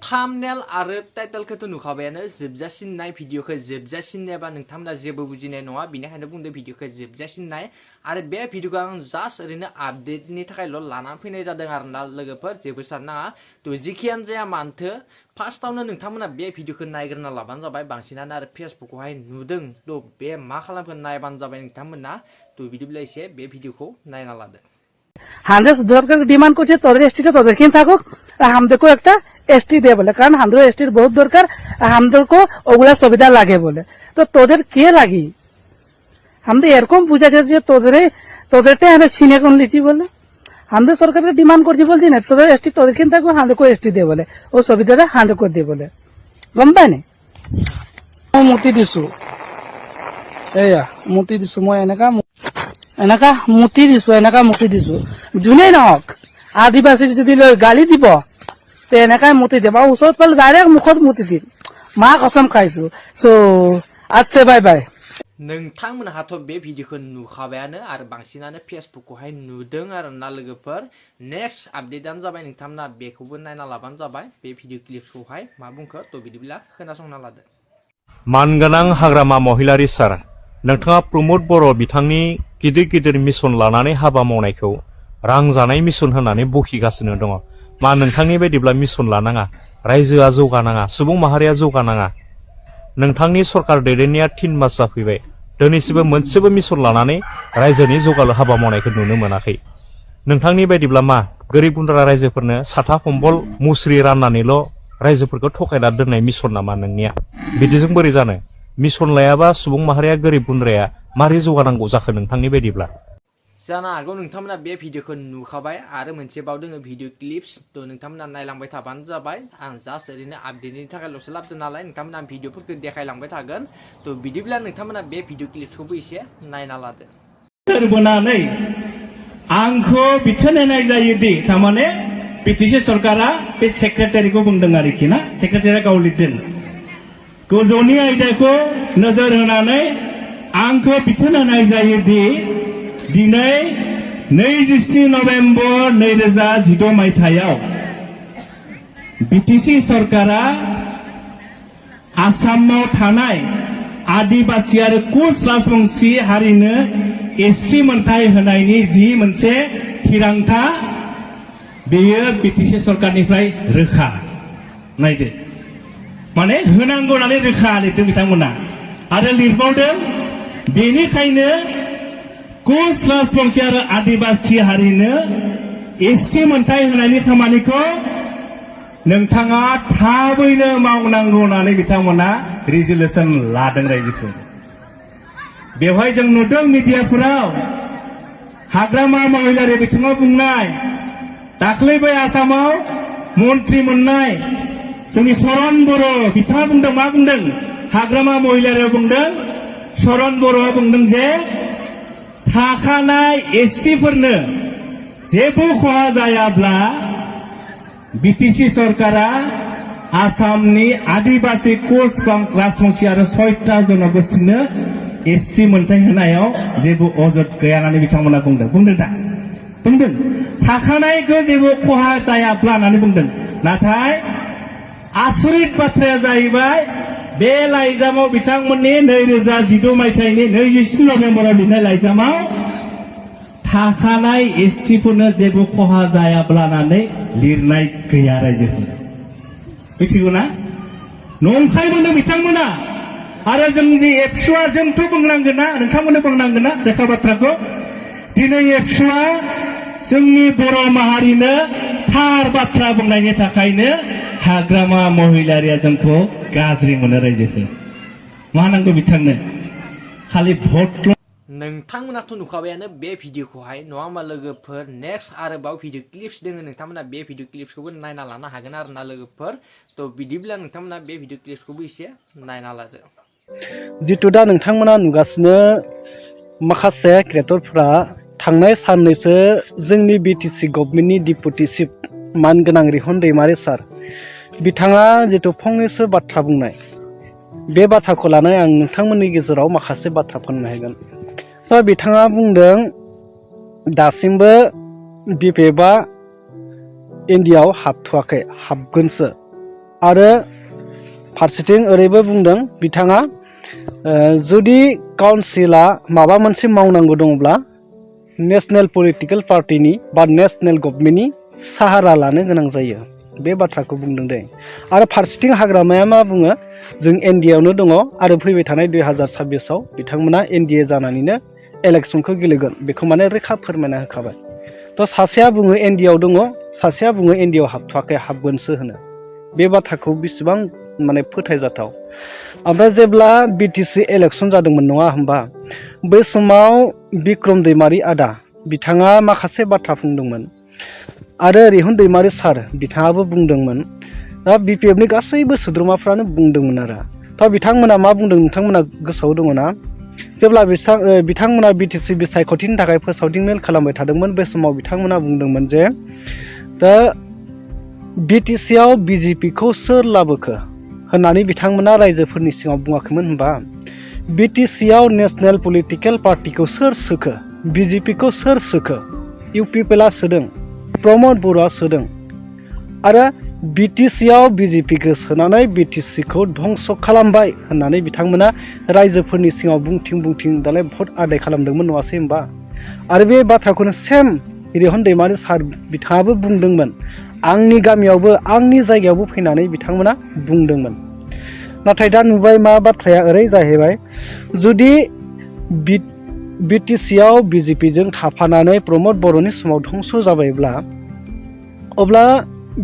thumbnail आरो टाइटेलखौथ' नुखाबायानो जोबजासिम नाय भिडिअखौ जोबजासिम नायबा नोंथांमोना जेबो बुजिनाय नङा बेनिखायनो बुंदों भिडिअखौ जोबजासिम नाय आरो बे भिडिअखौ आं जास्ट ओरैनो आपडेटनि थाखायल' लानानै फैनाय जादों आरोना लोगोफोर जेबो साननाङा थ' जिखियानो जाया मानोथो फार्स्टआवनो नोंथांमोना बे भिडिअखौ नायग्रोना लाबानो जाबाय बांसिनानो आरो फेसबुकआवहाय नुदों थ' बे मा खालामगोन नायबानो जाबाय नोंथांमोना थ' बिदिब्ला एसे बे भिडिअखौ नायना लादो हामदे সরকার ডিমান্ড করছে তোদের এসটিটা তোদের কিন থাকুক হামদেরকেও একটা এসটি দে বলে কারণ হামদের এসটির বহুত দরকার হামদেরকেও ওগুলা সুবিধা লাগে বলে তো তোদের কে লাগি হামদের এরকম বুঝা যাচ্ছে যে তোদেরটা এনে ছিনে কোন লিচি বলে হামদের সরকারকে ডিমান্ড করছি বলছি না তোদের এসটি তোদের কিন থাকুক হামদেরকেও এসটি দে বলে ও সুবিধাটা হামদেরকেও দে বলে গম পাই না মুতি দিছো এয়া মুতি দিছো মই এনেকা মুতি দিছো যোনেই নহওক আদিবাসীক যদি লৈ গালি দিব তে এনেকাই মুতি দিব আৰু ওচৰত পালে ডাইৰেক্ট মুখত মুতি দিম মা কসম খাইছো চ' আচ্ছা বাই বাই नोंथांमोनहाथ' बे भिडिअखौ नुखाबायानो आरो बांसिनानो फेसबुकखौहाय नुदों आरोना लोगोफोर नेक्स्ट आपडेटआनो जाबाय नोंथांमोना बेखौबो नायना लाबानो जाबाय बे भिडिअ क्लिप्सखौहाय मा बुंखो थ' बिदिब्ला खोनासंना लादो मानगोनां हाग्रामा महिलारि सार नोंथाङा प्रमद बर' बिथांनि गिदिर गिदिर मिशन लानानै हाबा मावनायखौ रां जानाय मिशन होननानै बखिगासिनो दङ मा नोंथांनि बायदिब्ला मिशन लानाङा रायजोआ जौगानाङा सुबुं माहारिया जौगानाङा नोंथांनि सरकार दैदेननाया 3 मास जाफैबाय दिनैसिमबो मोनसेबो मिशन लानानै रायजोनि जौगालु हाबा मावनायखौ नुनो मोनाखै नोंथांनि बायदिब्ला मा गोरिब गुन्द्रा रायजोफोरनो साथा कम्बल मुस्रि राननानैल' रायजोफोरखौ थगायना दोननाय मिशन नामा नोंनिया बिदिजों बोरै जानो मिशन लायाबा सुबुं माहारिया गोरिब गुन्द्राया मारै जौगानांगौ जाखो नोंथांनि बायदिब्ला जानो हागौ नोंथांमोना बे भिडिअखौ नुखाबाय आरो मोनसे बाव दोङो भिडिअ क्लिप्स थ' नोंथांमोना नायलांबाय थाबानो जाबाय आं जास्ट ओरैनो आपडेटनि थाखायल'सो लाबोदों नालाय नोंथांमोना भिडिअफोरखौ देखायलांबाय थागोन थ' बिदिब्ला नोंथांमोना बे भिडिअ क्लिप्सखौबो एसे नायना लादो बोनानै आंखौ बिथोन होनाय जायोदि थारमाने बिटिसि सरकारा बे सेक्रेटारिखौ बुंदों आरोखि ना सेक्रेटारिया गाव लिरदों गोजौनि आयदाखौ नोजोर होनानै आंखौ बिथोन होनाय जायोदि दिनै 27 नभेम्बर 2016 मायथाइयाव बिटिसि सरकारा आसामाव थानाय आदिबासि आरो कुच राजबंसि हारिनो एससि मोनथाय होनायनि जि मोनसे थिरांथा बेयो बिटिसि सरकारनिफ्राय रोखा नायदो माने होनांगौ होननानै रोखा लिरदों बिथांमोना आरो लिरबावदों बेनिखायनो कुच राजबंसि आरो आदिबासि हारिनो एसटि मोनथाय होनायनि खामानिखौ नोंथाङा थाबैनो मावनांगौ होननानै बिथांमोना रिजोलुसन लादों रायजोखौ बेवहाय जों नुदों मिडियाफोराव हाग्रामा महिलारि बिथिङाव बुंनाय दाख्लै बै आसामाव मन्त्रि मोननाय जोंनि शरण बर' बिथाङा बुंदों मा बुंदों हाग्रामा महिलारियाव बुंदों शरण बर'आ बुंदों जे थाखानाय एसटिफोरनो जेबो खहा जायाब्ला बिटिसि सरकारा आसामनि आदिबासि कुच राजबंसि आरो 6टा जनगोष्ठीनो एसटि मोनथाय होनायाव जेबो अजद गैया होननानै बिथांमोना बुंदों दा बुंदों थाखानायखौ जेबो खहा जायाब्ला होननानै बुंदों नाथाय आसरित बाथ्राया जाहैबाय बे लाइजामाव बिथांमोननि 2016 मायथाइनि 27 नभेम्बराव लिरनाय लाइजामाव थाखानाय एसटिफोरनो जेबो खहा जायाब्ला होननानै लिरनाय गैया रायजोफोर मिथिगौ ना नंखाय बुंदों बिथांमोना आरो जोंनि एबसुआ जोंथ' बुंनांगोन ना नोंथांमोननो बुंनांगोन ना रोखा बाथ्राखौ दिनै एबसुआ जोंनि बर' माहारिनो थार बाथ्रा बुंनायनि थाखायनो हाग्रामा महिलारिया जोंखौ गाज्रि मोनो रायजोखौ मा नांगौ बिथांनो खालि भट नोंथांमोनाथ' नुखाबायानो बे भिडिअखौहाय नङा होमबा लोगोफोर नेक्स्ट आरोबाव भिडिअ क्लिप्स दोङो नोंथांमोना बे भिडिअ क्लिप्सखौबो नायना लानो हागोन आरोना लोगोफोर थ' बिदिब्ला नोंथांमोना बे भिडिअ क्लिप्सखौबो एसे नायना लादो जितु दा नोंथांमोना नुगासिनो माखासे क्रिएटरफोरा थांनाय साननैसो जोंनि बिटिसि गभर्नमेन्टनि डिपुटि चिफ मानगोनां रिहन दैमारि सार बिथाङा जितु फंनैसो बाथ्रा बुंनाय बे बाथ्राखौ लानानै आं नोंथांमोननि गेजेराव माखासे बाथ्रा फोरमायनो हागोन स' बिथाङा बुंदों दासिमबो बिपिएफआ इन्डियाआव हाबथ'वाखै हाबगोनसो आरो फारसेथिं ओरैबो बुंदों बिथाङा जुदि काउन्सिला माबा मोनसे मावनांगौ दङब्ला नेशनेल पलिटिकेल पार्टिनि बा नेशनेल गभर्नमेन्टनि साहारा लानो गोनां जायो बे बाथ्राखौ बुंदों दे आरो फारसेथिं हाग्रामाया मा बुङो जों एनडिएआवनो दङ आरो फैबाय थानाय 2026आव बिथांमोना एनडिए जानानैनो इलेक्सनखौ गेलेगोन बेखौ माने रोखा फोरमायना होखाबाय थ' सासेया बुङो एनडिएआव दङ सासेया बुङो एनडिएआव हाबथ'वाखै हाबगोनसो होनो बे बाथ्राखौ बेसेबां माने फोथायजाथाव ओमफ्राय जेब्ला बिटिसि इलेक्सन जादोंमोन नङा होमबा बै समाव बिक्रम दैमारि आदा बिथाङा माखासे बाथ्रा बुंदोंमोन आरो रिहुन दैमारि सार बिथाङाबो बुंदोंमोन दा बिपिएफनि गासैबो सोद्रोमाफ्रानो बुंदोंमोन आरो दा बिथांमोना मा बुंदों नोंथांमोना गोसोआव दङ ना जेब्ला बिथांमोना बिटिसि बिसायख'थिनि थाखाय फोसावदिं मेल खालामबाय थादोंमोन बे समाव बिथांमोना बुंदोंमोन जे दा बिटिसिआव बिजेपिखौ सोर लाबोखो होननानै बिथांमोना रायजोफोरनि सिगाङाव बुङाखैमोन होनबा बिटिसिआव नेशनेल पलिटिकेल पार्टिखौ सोर सोखो बिजेपिखौ सोर सोखो इउपिपिएलआ सोदों प्रमद बर'आ सोदों आरो बिटिसिआव बिजेपिखौ सोनानै बिटिसिखौ धंस खालामबाय होननानै बिथांमोना रायजोफोरनि सिगाङाव बुंथिं दालाय भट आदाय खालामदोंमोन नङासै होमबा आरो बे बाथ्राखौनो सेम रिहन दैमारि सार बिथाङाबो बुंदोंमोन आंनि गामियावबो आंनि जायगायावबो फैनानै बिथांमोना बुंदोंमोन नाथाय दा नुबाय मा बाथ्राया ओरै जाहैबाय जुदि बिटिसिआव बिजेपिजों थाफानानै प्रमद बर'नि समाव धंस जाबायब्ला अब्ला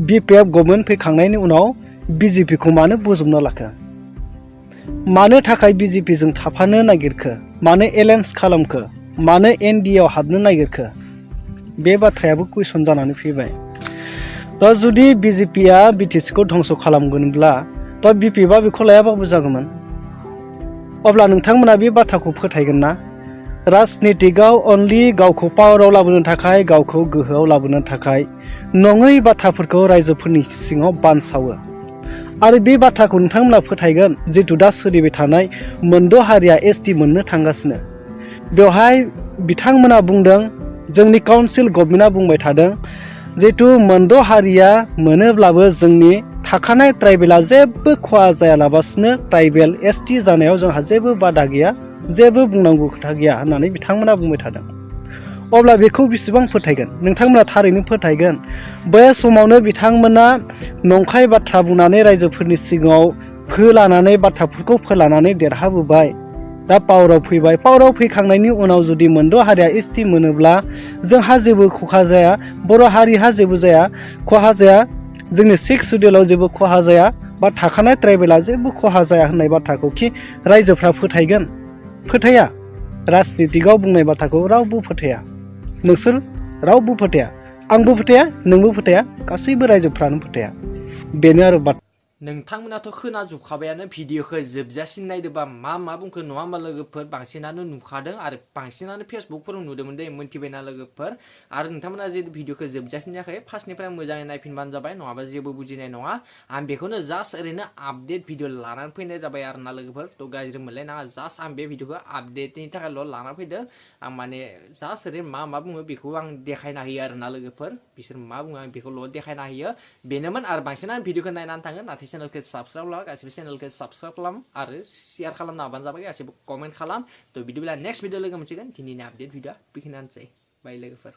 बिपिएफ गभर्नमेन्ट फैखांनायनि उनाव बिजेपिखौ मानो बोजबना लाखो मानो थाखाय बिजेपिजों थाफानो नागिरखो मानो एलायन्स खालामखो मानो एनडिएआव हाबनो नागिरखो बे बाथ्रायाबो कुइसन जानानै फैबाय दा जुदि बिजेपिआ बिटिसिखौ धंस खालामगोनब्ला दा बिपिएफआ बेखौ लायाबाबो जागौमोन अब्ला नोंथांमोना बे बाथ्राखौ फोथायगोन ना राजनितिकआव अनलि गावखौ पावाराव लाबोनो थाखाय गावखौ गोहोआव लाबोनो थाखाय नङै बाथ्राफोरखौ रायजोफोरनि सिङाव बानसावो आरो बे बाथ्राखौ नोंथांमोना फोथायगोन जितु दा सोलिबाय थानाय मोनद' हारिया एसटि मोननो थांगासिनो बेवहाय बिथांमोना बुंदों जोंनि काउन्सिल गभर्नमेन्टआ बुंबाय थादों जितु मोनद' हारिया मोनोब्लाबो जोंनि थाखानाय ट्राइबेला जेबो खहा जायालाबासिनो ट्राइबेल एसटि जानायाव जोंहा जेबो बादा गैया जेबो बुंनांगौ खोथा गैया होननानै बिथांमोना बुंबाय थादों अब्ला बेखौ बेसेबां फोथायगोन नोंथांमोना थारैनो फोथायगोन बे समावनो बिथांमोना नंखाय बाथ्रा बुंनानै रायजोफोरनि सिगाङाव बाथ्राफोरखौ फोलानानै देरहाबोबाय दा पावाराव फैबाय पावाराव फैखांनायनि उनाव जुदि मोनद' हारिया एसटि मोनोब्ला जोंहा जेबो खहा जाया बर' हारिहा जेबो जाया खहा जाया जोंनि 6 सिडिउलाव जेबो खहा जाया बा थाखानाय ट्राइबेला जेबो खहा जाया होननाय बाथ्राखौ कि रायजोफ्रा फोथायगोन फोथाया राजनितिकआव बुंनाय बाथ्राखौ रावबो फोथाया नोंसोर रावबो फोथाया आंबो फोथाया नोंबो फोथाया गासैबो रायजोफ्रानो फोथाया बेनो आरो बाथ्रा नोंथांमोनाथ' खोनाजोबखाबायानो भिडिअखौ जोबजासिन नायदोंबा मा बुंखो नङा होमबा लोगोफोर बांसिनानो नुखादों आरो बांसिनानो फेसबुकफोराव नुदोंमोन दे मोनथिबायना लोगोफोर आरो नोंथांमोना जे भिडिअखौ जोबजासिन जायाखै फार्स्टनिफ्राय मोजाङै नायफिनबानो जाबाय नङाबा जेबो बुजिनाय नङा आं बेखौनो जास्ट ओरैनो आपडेट भिडिअ लानानै फैनाय जाबाय आरोना लोगोफोर थ' गाज्रि मोनलायनाङा जास्ट आं बे भिडिअखौ आपडेटनि थाखायल' लाना फैदों आं माने जास्ट ओरैनो मा बुङो बेखौ आं देखायना होयो आरोना लोगोफोर बिसोर मा बुङो आं बेखौल' देखायना होयो बेनोमोन आरो बांसिनानो भिडिअखौ नायनानै थाङो नाथाय चेनेलखौ साबसक्राइब खालाम गासिबो चेनेलखौ साबसक्राइब खालाम आरो शेयार खालामना होबानो जाबाय गासिबो कमेन्ट खालाम थ' बिदिब्ला नेक्स्ट भिडिअ लोगो मोनसिगोन दिनैनि आपडेट भिडिअ बेखिनियानोसै बाय लोगोफोर